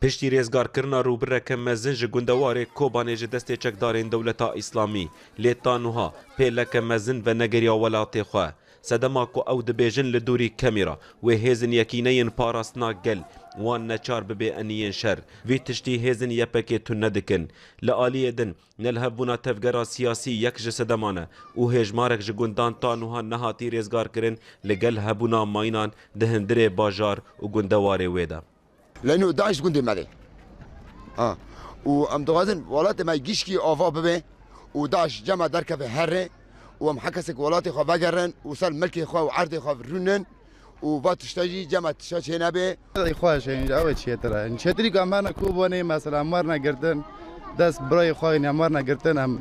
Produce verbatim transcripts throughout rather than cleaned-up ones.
Piştî rêzgarkirina rûbireke mezin ji gundewarê Kobanê ji destê çekdarên Dewleta Îslamî, lê ta nuha pêleke mezin venegeriya welatê xwe. Sedema ku ew dibêjin li dûrî kemî re, wê hêzin yekîneyên parastina gel wan neçar bibê eniyên şer. Vî tiştî hêzin Y P G tune dikin. Li aliyê din, nelihevbûna tevgera siyasî yek ji sedeman e û hêjmarek ji gundan ta nuha nehatî rêzgarkirin li gel hebûna mayînan di hundirê bajar û gundewarê wê de. Leyno DAIŞ gundê me de. Ha. Û em dixwazin welatê me gişkî ava bibe û DAIŞ cema derkeve herê û em hekesek welatê xwe vegerin û ser milkê xwe û erdê xwe rûnin û va tişta jî cema tişta çê nebe. Xwe şên, ew çêtir e. Çêtirî ka me ne ku bone mesela, em werne girtin. Dest birayê xwe ne, em werne girtin, em,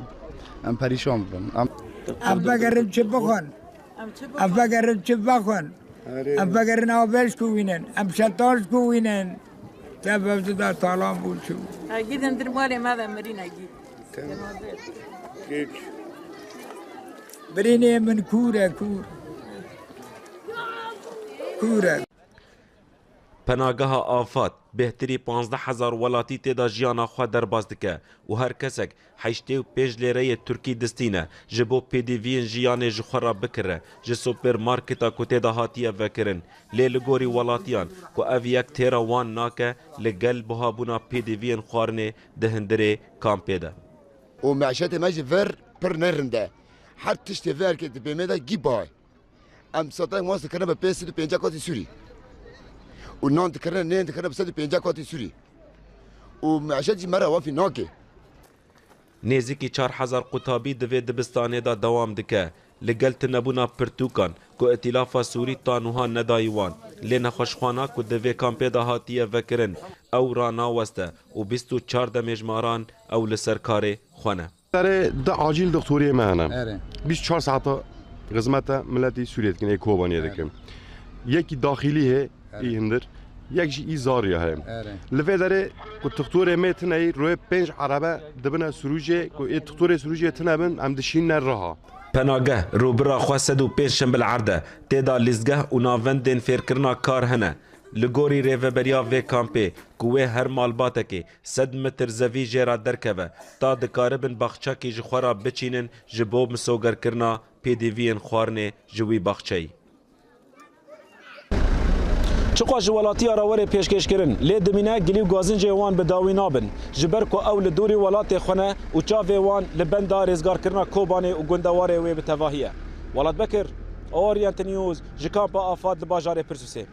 em perîşan bibin. Em Em vegerin çi bixwin? Em vegerin çi vexwin? Em vegerin avêş ku wînin, em şantaj ku wînin. Te vevdi da talan bû çû. Ha, gidin dir malê me ve mirîne gî. Birînê min kûr e, kûr. Kûr e. Penageha Afad bêhtirî panzdeh hezar welatî tê de jiyana xwe derbas dike û her kesek heştê û pênc lêreyê Tirkî distîne ji bo pêdiviyên jiyanê ji xwe re bikire ji supermarketa ku tê de hatiye vekirin. Lê li gorî welatiyan ku ev yek têra wan nake, li gel buhabûna pêdiviyên xwarinê di hundirê kampê de. Û meşetê me ji vir pir ne rind e. Her tiştê vir ke di bêmê de gî baye. Em sotayek wan dikirine bi pênc sed û pêncî katî Sûrî. Û nan dikirine, nên dikirine bi sed û pêncî katî Sûrî. Û meşet jî me re wefî nake. Nêzîkî çar hezar qutabî di vê dibistanê de dewam dike. Li gel tunebûna pirtûkan ku Îtîlafa Sûrî ta nuha nedayî wan, lê nexweşxwana ku di vê kampê de hatiye vekirin, ew ranaweste û bîst û çar demê ji maran ew li ser karê xwe ne. Serê di acîl doktoriyê me hene. Erê. Bîst û çar saeta xizmete miletî Sûriyê dikin, ê Kobaniyê dikin. Yekî daxilî hê, Erê. Î hindir, yek jî î zariya heye. Erê. Li vê derê ku doktorê me tine yî, royê pênc erebe dibine Sirûcê, ku ê doktorê Sirûcê tine bin, em dişînine riha. Penageh rûbira xwe sed û pênc şimbil erd e, tê de lîstgeh û navendên fêrkirina kar hene. Li gorî rêveberiya vê kampê, ku wê her malbatekê sed metr zevî jê re derkeve, ta dikaribin baxçekî ji xwe re biçînin ji bo misogerkirina pêdiviyên xwarinê ji wî baxçeyî. Çiqas ji welatiya re were pêşkêşkirin, lê dimîne gilî û gazincê wan bi dawî nabin, ji ber ku ew li dûrî welatê xwe ne û çavê wan li benda rêzgarkirina Kobanê û gundewarê wê bi tevahî ye. Welat Bekir, Orient News, ji kampa Afad li bajarê Pirsûsê.